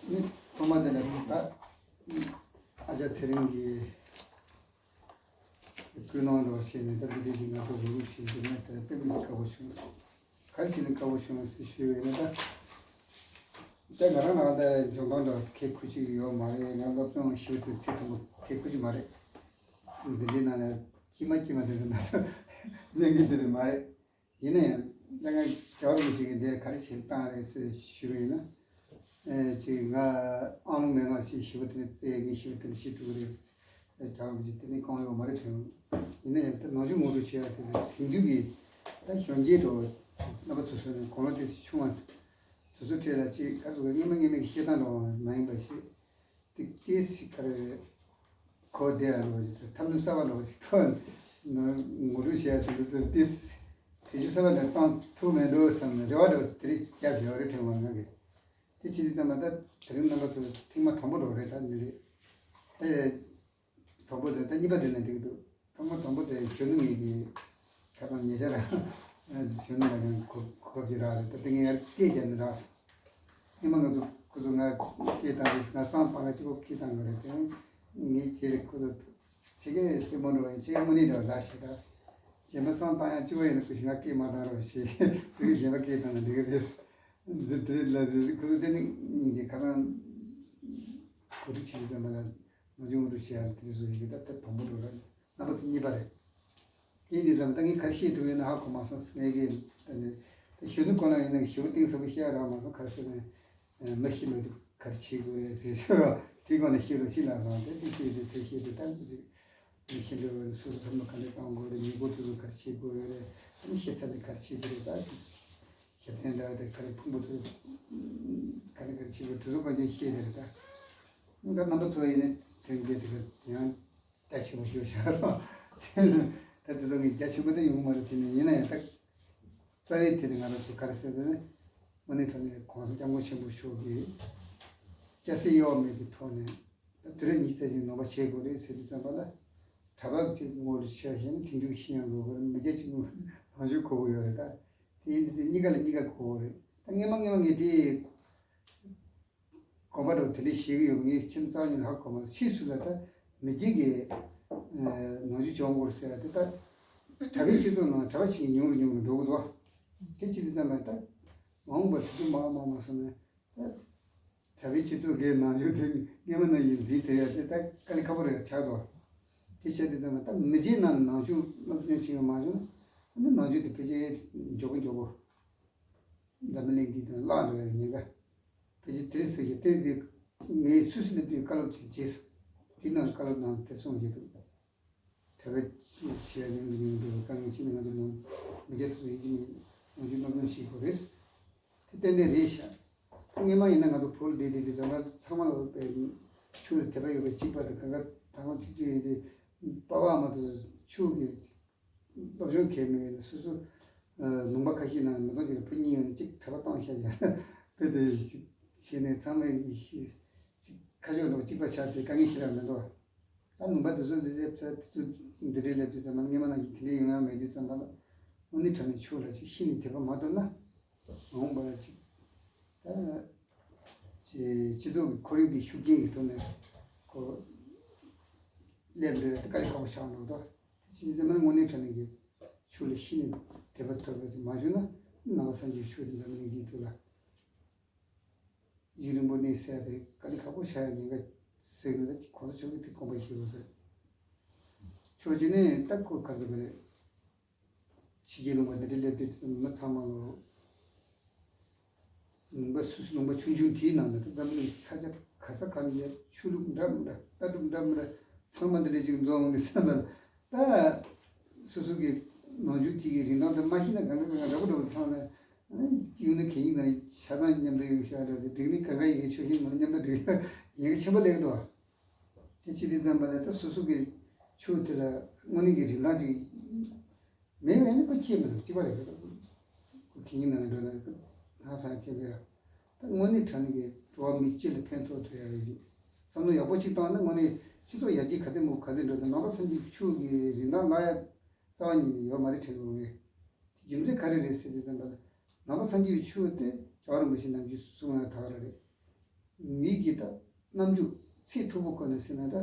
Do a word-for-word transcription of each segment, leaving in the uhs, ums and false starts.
ནི་ཐོག་མ་དེ་ལ་ད་ཨ་ཅག་ཚེ་རིང་གིས་ཀུན་སློང་འདྲ་བ་བྱས་ནས། ད་འདི་འདྲ་ཞིག་ང་ཚོ་རུ་རུ་ཞིག་འདུག་ན་དེ་དཔེ་མི་སྲིད་དགའ་པོ་བྱུང་། ག་རེ་བྱས་ནས་དགའ་པོ་བྱུང་ཟེར་ཞུས་པས་ན། ད་ད་ང་རང་ནང་ད་འཇོན་ཐང་འདྲ་བ་ཁེ་ཁུ་ཅིག་ཡོད་མ་རེད། ང་སློབ་སྦྱོང་ཞུ་དུས་ཚིག་དུམ་བུ་ཁེ་ཁུ་ཅིག་མ་རེད། འཛིན་གྲྭའི་ནང་ལ་དཀྱིལ་མ་དཀྱིལ་མ་དེ་རེད་མ་གཏོགས་གླེང་གི་དེ་རེད་མ་རེད། ཡིན་ན་ཡང་ད་ང་རྒྱལ་བ་རིན་པོ་ཆེ་གིས་འདིར་ག་རེ་བྱེད་བཏང་རེད་ཟེར་ཞུས་པ་ཡིན་ན། ཨེ་ཅིག་ང་ཨ་མ་མེད་ང་ཞིག་ཞི་བ་དེ་ནས་བཙལ། ངས་ཞི་བ་དེ་ནས་ཤི་ཐུབ་ཀྱི་རེད། རྒྱལ་བ་རིན་པོ་ཆེ་དེ་ནས་གང་ཡོད་མ་རེད་དྲན། ཡིན་ན་ཡང་ད་ནང་ཆོས་ངོ་སྤྲོད་བྱེད་ཡ་དེ་ནི་དེང་དུས་ཀྱི་ད་གཞོན་སྐྱེས་འགྲོ་རྣམ་པ་ཚོ་ཚོ་ནས་གོང་ལོ་དེ་ཆུང་བ་དེ་ཚོ་གྲས་ལ་ཅིག་ག་ཚོད་སྔོན་མ་སྔོན་མའི་བཤད་སྟངས་འདྲ་བ་མ་ཡིན་པ་ཞིག་ཏིག་ཏིག་ཞིག་ག་རེ་གོ་བདེ་ཡ་རོ་ཞིག་ཐབས་ལམ་གསར་པ་འདྲ་བ་ཞིག་ཐོན་ནས་ངོ་སྤྲོད་བྱས་ཏེ་འདི་ཏིག་ཏིག་ཞིག་གསར་པ་ནས་བཏང་ཐུབ་མེད་འགྲོ་བསམ་ནས་རེ་བ་འདྲ་བ་དེ་རིགས་བརྒྱབ་ཡོད་རེད་དྲན་པ་ང་གིས། དེ་ཕྱི་དུས་ཙམ་པ་ད་དེ་རིང་རྣམ་པ་ཚོ་ཐེངས་མ་དང་པོ་འདྲ་བ་རེད། ད་ནི་རེད། ཨེ། དང་པོ་དེ་ད་གཉིས་པ་དེ་ནས་འགྲིག་འདུག་ཐོག་མ་དང་པོ་དེ་གཞོན་ནུ་ངེད་ཀྱི་ཁ་པར་ཉེ་ཆར་གཞོན་ནུ་ལ་ཡང་གོ་གོ་སྐབས་ཅིག་རག་རེད། ད་དེ་ངས་ཡར་སྐད་རྒྱབ་ནས་རག་སོང་། སྔོན་མ་ང་ཚོ་ཁོ་ཚོ་ང་སྐད་བཏང་རེད། ང་སང་པ་ང་གཅིག་པོ་སྐད་བཏང་དགོས་རེད། དེ་ངས་ཁྱེད་རེད་ཁོ་ཚོ་ཆེ་གེ་སེ་མོ་འགྲོ་བ་ཡིན། ཆེ་གེ་མོ་ནི་འགྲོ་ལ་ཞེ་ད། གཞན་པ་སང་བཏང་ཡང་གཅིག་པོ་ཡིན་ན་ཁོ་ཞིག་ང་སྐད་མ་བཏང་རོགས་ཞེས་དེ་གཞན་པ་སྐད་བཏང་ན་འགྲིག་གི་རེད། འདི་དེ་རེད་ལ་རེད། ཁོ་ཚོ་དེ་ནི་ངེད་ཀྱི་ཁ་རང་གོ་སྒྲིག་བྱེད་ཀྱི་ཙམ་པ་ལ། ནང་ཆོས་ངོ་སྤྲོད་བྱེད་ཡ་ལ་དེ་འདྲ་བཟོ་ཡི་གེ་ད་ལྟ་དང་པོ་འགྲོ་ར། རྣམ་པ་ཚོ་གཉིས་པ་རེད། དེ་འདི་ཙམ་ད་ངས་ག་རེ་བཤད་ཐུབ་ཡོད་ན་ཧ་གོ་མ་སོང་། ངས་གི་ད་ནི་ད་གཞོན་ནུ་སྐོར་ལ་ཡིན་ན་ཞེ་པོ་གཏིང་ཟབ་པོ་བཤད་ཡ་རག་མ་སོང་། ག་རེ་ཟེར་ན་མི་ཤི་མེད་དུས་ག་རེ་བྱེད་དགོས་རེད་ཟེར་ཞོར་དེའི་སྒང་ནས་བཤད་རོགས་ཤིག་ལབ་སོང་། དེ་དེ་བཤད་དེ་དེ་བཤད་དེ་ད་མི་ཤི་འགྲོ་བའི་སོ་སོ་ཚང་མ་ག་འདྲ་གཏོང་དགོས་རེད། ཉིན་གུང་དུས་ཚོད་ག་རེ་བྱེད་དགོས་ཡོད་རེད། ཨ་ནི་ཤི་ཚར་ནས་ག་རེ་བྱེད་དགོས་རེད། ད་ཞབས་བརྟན་འདྲ་དེ་ག་རེ་ཕུང་པོ་དུས་ག་རེ་ག་རེ་བྱེད་དགོས་དུས་ཚོད་པ་ཅན་བཤད་དེ་རེད་ད། ད་རྣམ་པ་ཚོ་ཡིན་ནའི་དོན་གྱི་དེ་ག་ཡང་རྒྱ་ཆེན་པོ་ཞིག་བཞག་སོང་། ད་དེ་ཚོ་ངས་རྒྱ་ཆེན་པོ་ད་ཡོང་མ་རེད། དེ་ནས་ཡིན་ན་ཡང་ད་རྩ་བའི་དེ་ནི་ང་རང་ཚོ་ག་རེ་ཟེར་ན་དངོས་གནས་དྲང་གནས་གོང་ས་སྐྱབས་མགོན་ཆེན་པོ་མཆོག་གིས་སྐྱ་སེར་དབྱེ་བ་མེད་པའི་ཐོག་ནས་ད་དུས་རབས་ཉི་ཤུ་རྩ་གཅིག་ནང་པ་བྱེད་དགོས་རེད་ཟེར་དུས་ཙམ་པ་ལ། གྲྭ་པ་གཅིག་ངོ་ལ་ཆ་བཞག་ན་དེང་དུས་ཤེས་ཡོན་དགོས་རེད། མི་སྐྱ་གཅིག་ངོ་ལ་ནང་ཆོས་གོ་གི་ཡོད་རེད། ད་དེ་ཡིན་དུས་དེ་གཉིས་ཀ་ལ་གཉིས་ཀ་གོ་གི་རེད། ད་སྔོན་མ་སྔོན་མ་ངས་དེ། གོམ་པ་འདྲ་བོ་དེ་འདྲ་ཞིག་ཡོད་པ་ངས་ཁྱིམ་ཚང་གཉིས་ལ་ཧ་གོ་མ་སོང་། ཕྱིས་སུ་ལ་ད་མི་རྒྱུད་ཀྱི་ནང་ཆོས་སྦྱོང་དགོས་ཟེར་ཡ་དེ་ད་གྲྭ་པའི་སྤྱི་ཚོགས་ནང་གྲྭ་པ་ཞིག་ཉུང་རུ་ཉུང་རུ་འགྲོ་གི་འདུག་དེ་བྱེད་དུས་ཙམ་པ་ད་མ་འོངས་པར་དེ་ཚོ་མ་མ་མ་སོང་ན་ད་གྲྭ་པའི་སྤྱི་ཚོགས་ཀྱི་ནང་ཆོས་དེ་སྔོན་མ་ནང་བཞིན་འཛིན་ཐུབ་ཡ་དེ་ད་དཀའ་ལས་ཁག་པོ་རེ་ཆགས་འདུག་དེ་བྱེད་དུས་ཙམ་པ་ད་མི་རྒྱུད་ནང་ནང་ཆོས་སློབ་སྦྱོང་བྱེད་ཡ་མ་བྱུང་ན་ནང་ཆོས་དེ་ཕལ་ཆེར་མགྱོགས་པོ་མགྱོགས་པོ། འཛམ་བུ་གླིང་འདི་དང་བརླག་འགྲོ་བའི་ཉེན་ཁ། ཕལ་ཆེར་དེ་རེད་ཟེར་གྱི་དེ་དེ་ངས་སུད་སི་སླེབས་དུས་བཀའ་སློབ་ཅིག་བྱས་སོང་། དེ་ནང་བཀའ་སློབ་ནང་དེ་གསུངས་བཞག་འདུག་གྲྭ་པ་ཅིག་བྱས་ཉུང་དུ་ཉུང་དུ་དཀའ་ངལ་ཅི་ནས་ང་ཚོ་ནང་མི་སྐྱ་ཚོ་ཡིན་གྱི་མེད། ང་ཚོས་སློབ་སྦྱོང་བྱེད་དགོས་རེད། དེ་ཏན་ཏན་རེད་ཤག་སྔོན་མ་ཡིན་ན་ང་ཚོ་བོད་ལ་བསྡད་བསྡད་དུས་ཙམ་པ་ཚང་མ་ལ་ཆོས་ལ་དད་པ་ཡོད་པ་གཅིག་པ་དང་གང་ག་ད་གང་ཚིག་གཅིག་ཡིན་དུས་པ་ཕ་ཨ་མ་ཚོ་ཆོས་ཀྱི་སློབ་སྦྱོང་གལ་མེད་ཡིན་ན་སོ་སོ། ལུང་པ་ཁ་ཤས་ནང་མི་ཚང་གཅིག་ལ་བུ་གཉིས་ཡོད་ན་གཅིག་གྲྭ་པ་བཏང་བཞག་ཡ་དཔེ་དེ་ཅིག་བྱས་ནས་ཚང་མས་ཅིག་ཁ་ཕྱོགས་དང་གཅིག་པ་ཆགས་ཏེ་དཀའ་ངལ་ཞེ་དྲག་མི་འདུག་ད་ལུང་པ་དེ་ཚོ་འདི་སླེབས་ཚར་དུས་འདི་འདྲའི་སླེབས་དུས་ཙམ་པ་སྔོན་མ་ནང་བཞིན་དེ་འདྲའི་ཡོང་ཡ་མེད་དུས་ཙམ་པ་ལ་དངོས་གནས་དྲང་གནས་ཆོས་ལ་ཅིག་ཤི་ནས་དད་པ་མ་གཏོང་ན་མ་འོངས་པ་ལ་ཅིག་ད་སྤྱི་ཚོགས་ཀྱི་ཁོར་ཡུག་གི་ཤུགས་རྐྱེན་གྱི་ཐོག་ནས་ཁོ། སླེབས་འགྲོ་ཡ་དེ་དཀའ་ལས་ཁག་པོ་ཆགས་འགྲོ་འདུག་དེ་ཕྱིན་ཆད་དམིགས་བསལ་དངོས་གནས་དྲང་གནས་ཀྱི་ཆོས་ལ་ཤི་ནས་དད་པ་ཐོབ་པ་ཞིག་མ་བྱུང་ན་ནང་པ་སངས་རྒྱས་ཆོས་དེ་འཛམ་གླིང་འདིའི་ཐོག་ལ་ཡུན་རིང་པོ་གནས་ས་དེ་དཀའ་ལས་ཁག་པོ་ཆགས་ཡ་ཉེན་ཁ་ཟེར་གི་འདུག་གོང་ས་མཆོག་གིས་དེ་དགོངས་པ་བཞེས་དགོས་ཟེར། ཕྱོགས་གཅིག་ནས་ད་ཁོ་ག་ཚོད་ག་རེད། ཕྱི་རྒྱལ་ལུང་པ་འདི་འདྲ་སླེབས་དུས་མི་ཚང་མ་ལོ། ལུང་པ་སུད་སི་ལུང་པ་ཆུང་ཆུང་དེའི་ནང་ལ་ད་འཛམ་གླིང་ས་ཆ་ག་ས་ག་ནས་ཡ་ཆོས་ལུགས་འདྲ་མི་འདྲ་ལྟ་གྲུབ་འདྲ་མི་འདྲ་ཚང་མ་འདི་འདྲ་ཅིག་འཛོམས་ནས་ས་ལ་ད་སོ་སོ་གི་ནང་ཆོས་དེ་གི་རིན་ཐང་དེ་མ་ཤེས་ན་གང་ག་གང་ག་འདྲ་པོ་འདྲ་པོ་མཐོང་ན་ཡོང་ན་གད་སྙིགས་ནང་ཆ་ཚང་མཉམ་དུ་ཡོང་ཤག་འདྲ་དེ་དེ་ནི་གང་ག་ཡི་གེ་ཆོས་ཤིག་མ་མཉམ་དུ་འདུག་ཉེན་ཁ་ཆེན་པོ་སླེབས་འདུག་དེ་ཅི་དེ་ཙམ་པ་ལ་ད་སོ་སོ་གི་ཆོས་དེ་ལ་དངོས་གནས་ཀྱི་རིན་ཐང་ཅིག་མེད་མེད་ནི་ཁོ་ཁྱེད་མི་འདུག་གཅིག་པ་རེད། ཁོ་གད་སྙིགས་ནང་འགྲོ་ན་ཧང་སང་ཁྱེད་མི་ར། ད་དངོས་གནས་དྲང་གནས་ཀྱི་འགྲོ་བ་མི་སྤྱི་ལ་ཕན་ཐོགས་ཐུབ་ཡ་རེད། བསམ་བློ་ཡག་པོ་གཅིག་བཏང་ན་དངོས་གནས་སྤྱི་ཚོགས་ཡར་རྒྱས་ག་ཚོད་མོ་ག་ཚོད་འགྲོ་དང་ནང་པ་སངས་རྒྱས་ཀྱི་ཆོས་ཀྱི་རིན་ཐང་བརླག་ཡ་རྩ་བ་ཉིད་ནས་ཡོད་མ་རེད་དྲན་གྱི་ཡོད། དེ་རྒྱུ་མཚན་ག་རེ་རེད་ཟེར་དུས་ཙམ་པ་ལ་ནང་པ་སངས་རྒྱས་ཀྱི་ཆོས་དེ་རྒྱལ་བ་རིན་པོ་ཆེ་ནམ་རྒྱུན་གསུང་ཡ་ད་ག་རང་རེད། མི་གི་ད་རྣམ་འགྱུར་ཚད་མཐོ་པོ་ཁོ་ནས་ཟེར་ན་ད།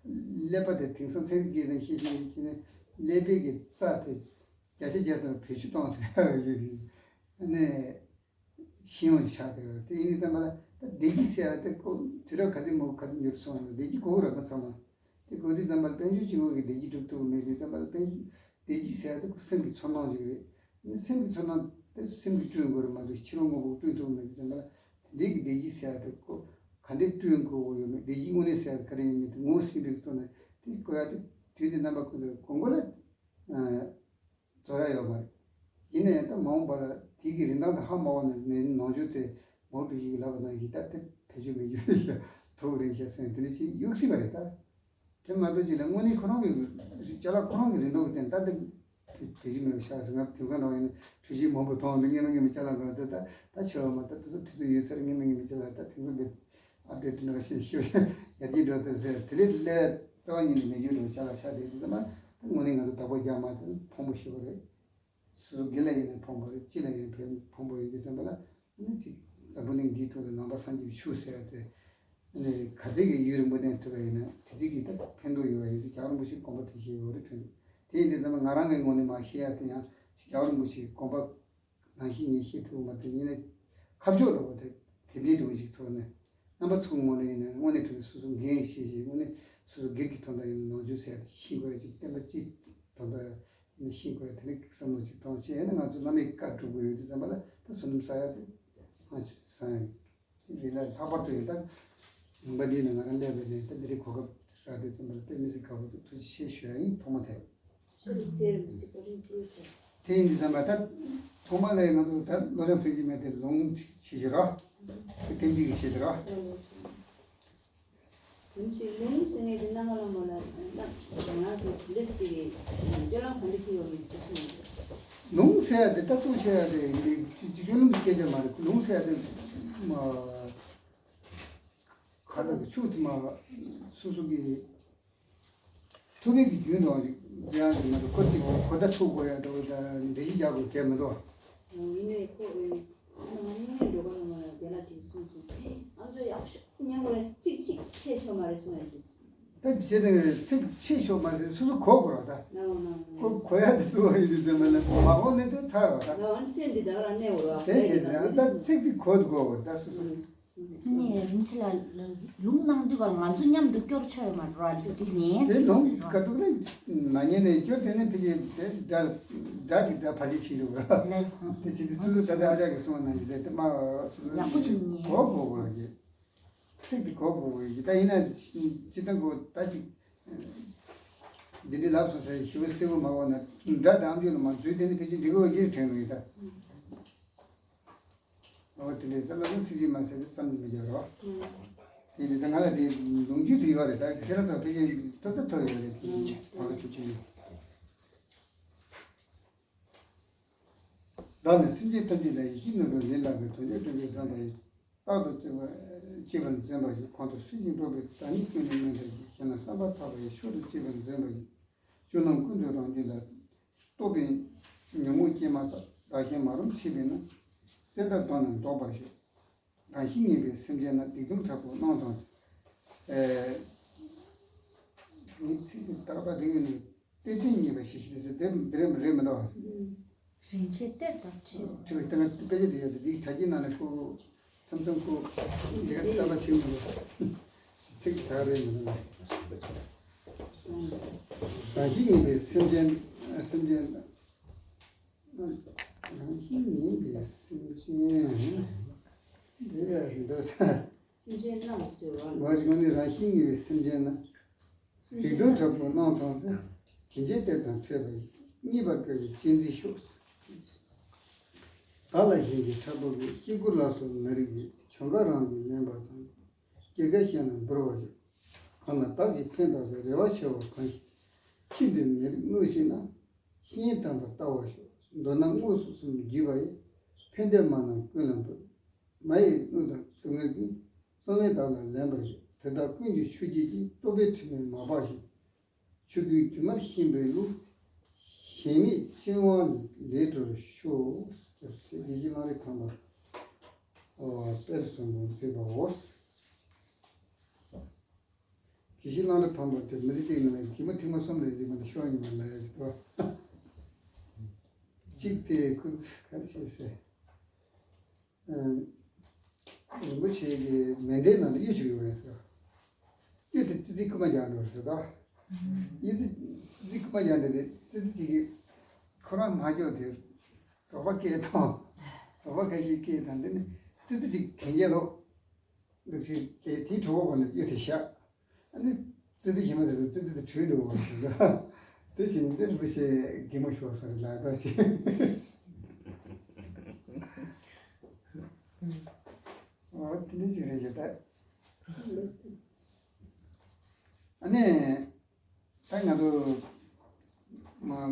ཀླད་པ་དེ་དེང་སང་ཚན་རིག་གི་ནང་ཤེས་བཞིན་ཡོད་ཀྱི་ནས་ཀླད་པའི་གི་རྩ་དེ་བརྒྱ་ཆ་བརྒྱ་དང་བེད་སྤྱོད་གཏོང་ཐུབ་ཡག་ཡོད་ཀྱི་ནས། ཤེས་ཡོན་ཆགས་ཏེ་ཡོད། དེ་ཡིན་དུས་ཙམ་པ་ལ་ད་བདེ་སྐྱིད་ཟེར་ཡ་དེ་ཁོ་དུས་རབས་ག་ཚོད་མོ་ག་ཚོད་འགྱུར་སོང་ན་བདེ་སྐྱིད་གོ་གི་ར་ཁོ་ཚང་མ། དེ་གོ་དུས་ཙམ་པ་ལ་དཔལ་འབྱོར་གཅིག་པོ་གི་བདེ་སྐྱིད་སྒྲུབ་ཐུབ་ཀྱི་མེད་དུས་ཙམ་པ་ལ་དཔལ་འབྱོར་བདེ་སྐྱིད་ཟེར་ཡ་དེ་ཁོ་སེམས་ཀྱི་ཚོར་སྣང་ཅིག་རེད། ཨ་ནི་སེམས་ཀྱི་ཚོར་སྣང་དེ་སེམས་ཀྱིས་བསྐྲུན་དགོས་རེད་མ་གཏོགས་ཕྱི་ལོགས་དངོས་པོ་བསྐྲུན་ཐུབ་ཀྱི་མེད་དུས་ཙམ་པ་ལ་དེ་འདྲའི་གི་བདེ་སྐྱིད་ཟེར་ཡ་དེ་ཁོ་ག་འདྲས་བསྐྲུན་དགོས་ཡོད་མེད། བདེ་སྐྱིད་དངོས་གནས་ཟེར་ཡ་དེ་ག་རེ་ཡིན་མིན་དེ་ངོ་བོ་ཟིན་པའི་ཐོག་ནས་དེ་གོ་ཡ་དེ་དུས་འདི་རྣམ་པ་ཀུན་ཏུ་དགོས་མཁོ་ལ། རྫོགས་ཡ་ཡོད་མ་རེད། ཡིན་ནའི་ད་མ་འོངས་པ་ལ་དེ་གི་རིན་ཐང་དེ་ཧ་མ་གོ་ན་ནས་ནང་ཆོས་དེ་མའོ་ཀྲུའུ་ཞི་གིས་ལབ་པ་ནང་བཞིན་ད་དེ་བེད་སྤྱོད་མི་རྒྱུ་རེད་ཤག་ཐུག་རེད་ཤག་ཟེར་ནས་དེ་འདྲ་ཞིག་གཡུག་སྲིད་པ་རེད་ད། དེ་མ་གཏོགས་ཅིག་ལ་དངོས་གནས་ཁོ་རང་གི་ཅ་ལག་ཁོ་རང་གི་རིན་ཐང་གི་སྟེང་ད་དེ་བེད་སྤྱོད་མེད་པ་ཤག་ཟེར། ང་དེང་སང་རང་ཡིན་ན་འཕྲུལ་ཆས་མང་པོ་མཐོང་འདུག་ངས་མ་ངས་མི་ཅ་ལག་འགའ་དེ་ད་ད་ཆེ་བ་མ་ད་དེ་ཚོ་དུས་ཚོད་ཡོད་ས་རེད། ངས་མ་ངས་མི་ཅ་ལག་ད་དེང་སང་དེ། ཨ་བདེ་དྲི་ནག་ཤིང་ཤིག་ཡར་རྒྱས་འགྲོ་ཚུལ་ཟེར། དེ་ལས་སླེབས་རྩ་བ་ཉིད་ནས་མེད་རྒྱུ་འགྲོ་ཆ་ལ་ཆ་དེ་དུས་ཙམ་པ་དངོས་གནས་ང་ཚོ་བདག་པོ་རྒྱག་མ་ཐུབ་ཕོངས་པོ་ཞིག་རེད། སོ་སོ་སྒེར་ལ་ཡིན་ན་ཕོངས་པོ་རེད། སྤྱི་ལ་ཡིན་ན་ཕོངས་པོ་ཡིན་དུས་ཙམ་པ་ལ་ཨ་ནི་ཅིག་འཛམ་བུ་གླིང་འདིའི་ཐོག་ལ་ནང་པ་སངས་རྒྱས་ཀྱི་ཆོས་ཟེར་ཡ་དེ་ཨ་ནི་ག་ཚད་ཀྱི་ཡུན་རིང་པོ་གནས་ཐུབ་པ་ཡིན་ན་དེ་ཚད་ཀྱི་ད་ཕན་ཐོགས་ཡོད་པ་ཡིན་དུས་རྒྱལ་བ་རིན་པོ་ཆེའི་དགོངས་པ་དེ་བཞིན་ཡོད་རེད་དྲན་འདུག་དེ་ཡིན་དུས་ཙམ་པ་ང་རང་གི་ངོས་ནས་མར་བཤད་ཡ་དེ་ཡང་ཅིག་རྒྱལ་བ་རིན་པོ་ཆེའི་དགོངས་པ་ནང་བཞིན་ངས་ཤེས་ཐུབ་མ་ཐུབ་ཡིན་ན། ཁ་ཕྱོགས་འདྲ་བོ་དེ་དེ་འདྲའི་འདྲ་བོ་ཞིག་ཐོག་ནས་རྣམ་པ་ཚོའི་ངོས་ནས་ཡིན་ན་དངོས་གནས་དྲང་གནས་སོ་སོ་འགན་ཤེས་ཤིང་། དངོས་གནས་སོ་སོ་སྒེར་གྱི་དོན་དག་ཡིན་ན་ནང་ཆོས་ཟེར་ཡ་དེ་ཤེས་དགོས་ཡ་ཅིག་བསྟན་པ་སྤྱིའི་དོན་དག་ཡིན་ན་ཤེས་དགོས་ཡ་དེ་འདྲའི་བསམ་བློ་ཅིག་བཏང་བྱས་ཡིན་ན། ང་ཚོ་བླ་མའི་བཀའ་སྒྲུབ་དགོས་ཡོད་དུས་ཙམ་པ་ལ་ད་བསོད་ནམས་བསགས་ཡ་དེ་ཧང་སང་ཡ། རེད་ལ། ལྷག་པར་དུ་ཡང་ད་ལུང་པ་འདི་ནས་ང་རང་སླེབས་པ་ནས་ད་འདི་རིགས་གོ་སྐབས་རག་དུས་ཙམ་པ་ལ་དཔེ་མི་སྲིད་དགའ་པོ་འདུག་ཐུགས་རྗེ་ཆེ་ཞུ་ཡ་ཡིན། ཐོག་མ་དེ། ཆོས་རིག་ཚེ་རིང་གི་བཀའ་དྲིན་ཆེ་ཞུ། དེ་ཡིན་དུས་ཙམ་པ་ད་ཐོག་མ་ལ་ང་ཚོ་ད་བློ་སྦྱོང་ཚིག་གཅིག་མ་དེ་ལུང་ཞིག་ཞུ་རོགས། དེ་གཏན་འབྲས་ཀྱི་ཆེད་དུ་རོགས། ཡིན་གཅིག་ལུང་ཟེར་མཁན་དེ་སྣ་ཁ་ལ་མོ་ལ་ན་ང་ཚོ་ལེ་ཚིག་གི་སྤྱོད་ལམ་ག་འདྲ་ཁྱེར་ཡོད་མེད་ཅིག་གསུངས་ཡོད། ལུང་ཟེར་ཡ་དེ་ལྟ་རྟོག་བྱེད་ཡ་དེ་འདི་སྤྱོད་ལམ་གྱི་སྐད་ཆ་མ་རེད། ལུང་ཟེར་ཡ་དེ་མ་ཁ་ལ་གི་ཆུ་དེ་མ་སོ་སོ་གི་ཐུབ་པའི་གི་རྒྱུན་དང་ཅིག་ཡང་དེ་མ་གཏོགས་ཁོ་ཅིག་གོ་བརྡ་འཕྲོད་དགོས་ཡ་འདྲ་བོ་དང་འགྲེལ་བཤད་རྒྱག་དགོས་གལ་མི་འདུག་ཡིན་ནའི་ཁོ་ཨེ་ཨ་ནི་ང་གཉིས་ནས་འགྲོ་ག་ནང་ལ་དེ་ལ་དེ་གསུངས་སོང་། ཨ་ཚོ་ཡག་ཤོས་ཉན་དགོས་ལ་ཚིག་གཅིག་ཆད་ཆོག་མ་རེད་གསུངས་ཡ་ཞིག་ད་བྱས་ནས་ཚིག་ཆད་ཆོག་མ་རེད། སོ་སོ་གོ་དགོས་ར་ད། ནའོ་ནའོ་ནའོ། ཁོ་གོ་ཡ་དེ་གཙོ་བོ་ཡིན་དུས་ཙམ་པ་ལ་མ་གོ་ནས་དེ་ཚར་ར་ད། ནའོ་ཨ་ནི་སེམས་འདི་ད་ག་རང་གནས་འོ་ར། དེ་བྱས་ནས་ད་ཚིག་དེ་གོ་དགོས་ར་ད་སོ་སོ། ནས་རིན་ཆེན་ལགས་ལུང་གནང་དུས་ག་ང་ཚོ་མཉམ་དུ་སྐྱོར་ཆོག་ཡོད་མ་རེད་ར། དེ་ནས་དེ་ལུང་ག་འདུག་ན་ན་ཉན་ནས་སྐྱོར་དེ་ནས་ཕ་གི་དེ་སྒྲ་སྒྲ་གི་སྒྲ་ཕལ་ཆེར་ཕྱིན་འགྲོ་གི་ར། ལགས་སོ། དེ་བྱས་དུས་སོ་སོ་ད་ལྟ་ཨ་ཅག་གིས་གསུངས་པ་ནང་བཞིན་དེ་དེ་མ་སོ་སོ་ཡག་པོ་ཅིག་ཉན། གོ་དགོས་ར་གི། ཚིག་དེ་གོ་དགོས་ཀྱི། ད་ཡིན་ན་སྤྱིར་བཏང་གོ་ད་ཅིག་འདི་འདྲའི་ལབ་སོང་ཟེར་ཞིབ་པ་གསལ་པོ་མ་གོ་ན་སྒྲ་དང་ཨམ་ཅོག་ལ་མ་འཛུལ་དེ་ནི་ཕལ་ཆེར་འགྲིག་གི་ཡོད་ཀྱི་དྲན་གྱི་ད། ཨོ་དེ་འདྲའི་ད་ལབ་ན་ཚིག་གཅིག་མ་ཟད་དེ་བསམ་མི་རྒྱག་རོགས། དེ་ནི་ད་ང་ལ་དེ་ལུང་རྒྱུན་དུ་ཡོད་རེད། ད་ཁྱེད་རང་ཚོ་ཕལ་ཆེར་ཐོབ་ད་ཐོབ་ཡོད་རེད། གང་ལ་ཆུ་ཆེ་ཡོད། བདག་ནི་སེམས་ཅན་ཐམས་ཅད་ལ་ཡིད་བཞིན་ནོར་བུ་ལས་ལྷག་པའི་དོན་ཆེན་དྲུག་པའི་བསམ་པ་ཡིས། རྟག་ཏུ་བརྩེ་བ་བྱེད་པར་འཛིན་པ་ཡིས། གོང་དུ་སུན་འབྱིན་སྤོབས་པའི་བདག་ཉིད་ཀུན་ནས་དམན་མཐའ་ཡས། གཞན་ལ་བསམ་པ་ཐག་པ་ཡིས། མཆོག་ཏུ་གཅེས་པར་འཛིན་པ་ཡིས། ཆོས་རྣམས་ཀུན་ཏུ་རང་རྒྱུད་ལ། རྟོག་པའི་ཉོན་མོངས་སྐྱེས་མ་ཐག་བདག་གཞན་མ་རུངས་ཕྱིར་བས་ན། བཙན་དང་སྡང་ནི་བཟློག་པར་ཤོག་རང་བཞིན་ངེས་པའི་སེམས་ཅན་ན། སྡིག་ལྟུང་དྲག་པོ་རྣམས་དང་། ཨེ། ངའི་ཚིག་འདི་ཏག་ཏག་རེད་ཀྱི་ནི། གཏེར་ཆེན་རྙེད་པ་ཞེས་བྱ་ཟེར་དེ་འདི་རེད་རེད་མི་འདུག་རིན་ཆེན་གཏེར་དང་བཅས། དེ་བས་ད་ང་དཔེ་ཆ་དེ་ཡོད་དེ་འདིའི་དྲ་རྒྱའི་ནང་ནས་ཁོ་མཚམས་མཚམས་ཁོ་ལས་ཀ་དེ་ལྟ་བ་བྱེད་མི་འདུག་ཚིག་དེ་ག་རེད་མི་འདུག་རང་བཞིན་ངེས་པའི་སེམས་ཅན། སེམས་ཅན། རང་བཞིན་ངེས་པའི་སེམས་ཅན། འདི་ལ་འདོད། སེམས་ཅན་རྣམས་སུ་བ། ང་ཞིག་ནི་རང་བཞིན་ངེས་པའི་སེམས་ཅན་ན། སྡིག་ལྟུང་དྲག་པོ་རྣམས་དང་། དེ་འཇིག་རྟེན་དང་ཕྲད་པ་ཡི། རྙེད་པར་དཀའ་བའི་གཅེས་འཛིན་ཤོག་བདག་ལ་གཞན་གྱིས་ཕྲག་དོག་གིས། སྐྱེ་དགུ་ལ་སོགས་ནད་རིགས་ཀྱིས། གྱོང་ཁ་རང་གིས་ལེན་པ་དང་། སྐྱེ་རྒ་གཞན་ལ་འབུལ་བར་ཤོག་གང་ལ་བདག་གིས་ཕན་བཏགས་པའི། རེ་བ་ཆེ་བ་གང་ཞིག་ཕྱིས་འདིར་ནད་རིགས་དངོས་ཤེས་ན། གཤིན་དམ་པར་བལྟ་བར་ཤོག་མདོར་ན་དངོས་སུ་སུ་བརྒྱུད་པ་ཡི། ཕན་བདེ་མ་རྣམས་ཀུན་ལ་འབུལ། མ་ཡི་དངུལ་དང་སྡུག་བསྔལ་ཀུན། བསམ་ལས་བདག་ལ་ལེན་པར་ཤོག་དེ་དག་ཀུན་གྱི་མཆོག་བརྒྱད་ཀྱི། རྟོག་པའི་དྲི་མས་མ་སྦགས་ཤིང་། ཆོས་ཀུན་སྒྱུ་མར་ཤེས་པའི་བློ། ཞེན་མེད་སྤྱོད་དབང་ལས་གྲོལ་ཤོག་ཞེས་བགྱི་བགྱི་གླང་རི་ཐང་པ། ཨོ་དཔལ་གསུམ་པོ་མཛེས་པའོ། བཞི་བླང་དོར་ཕམ་པ་དེ་མི་ཚེ་གཅིག་ནང་ལ་གད་མོ་ཐེངས་མ་གསུམ་རེ་ཟིག་མ་གཏོགས་ཤོར་ཡོད་མ་རེད་ཟེར་དོ། གཅིག་དེ་ཁོས་ག་རེ་བྱས་ཟེར། རིན་པོ་ཆེ་གི་མཎྜལ་ནང་ལ་གཡུ་ཅིག་ཡོད་རེད་ཟེར། གཡུ་དེ་ཙི་ཙི་རྐུན་མ་རྒྱག་འགྲོ་ཟེར་ད། གཡུ་ཙི་ཙི་ཙི་རྐུན་མ་རྒྱག་འགྲོ་དེ་ཙི་ཙི་དེ་གི་ཁོ་རང་མ་འཇོག་དེ་རོགས་པ་སྐད་བཏང་། རོགས་པ་ཁ་ཤས་སྐད་བཏང་། དེ་ནི་ཙི་ཙི་ཅིག་གན་རྐྱལ་ལོག་འདུག་ཅིག་དེ་དེའི་གྲོད་ཁོག་ནས་གཡུ་དེ་བཞག་ཨ་ནི་ཙི་ཙི་ཞིམ་པོ་དེ་ཚོ་ཙི་ཙི་དེ་བྲོས་འགྲོ་བ་ཟེར་ད། དེ་བཞིན་དེ་རིན་པོ་ཆེ་གད་མོ་ཤོར་ས་རེད་ལབ་ད་ཅིག་འོ་དེ་འདྲ་ཅིག་རེད་ཤག་ད། ཨ་ནི། ད་ང་ཚོ་མ་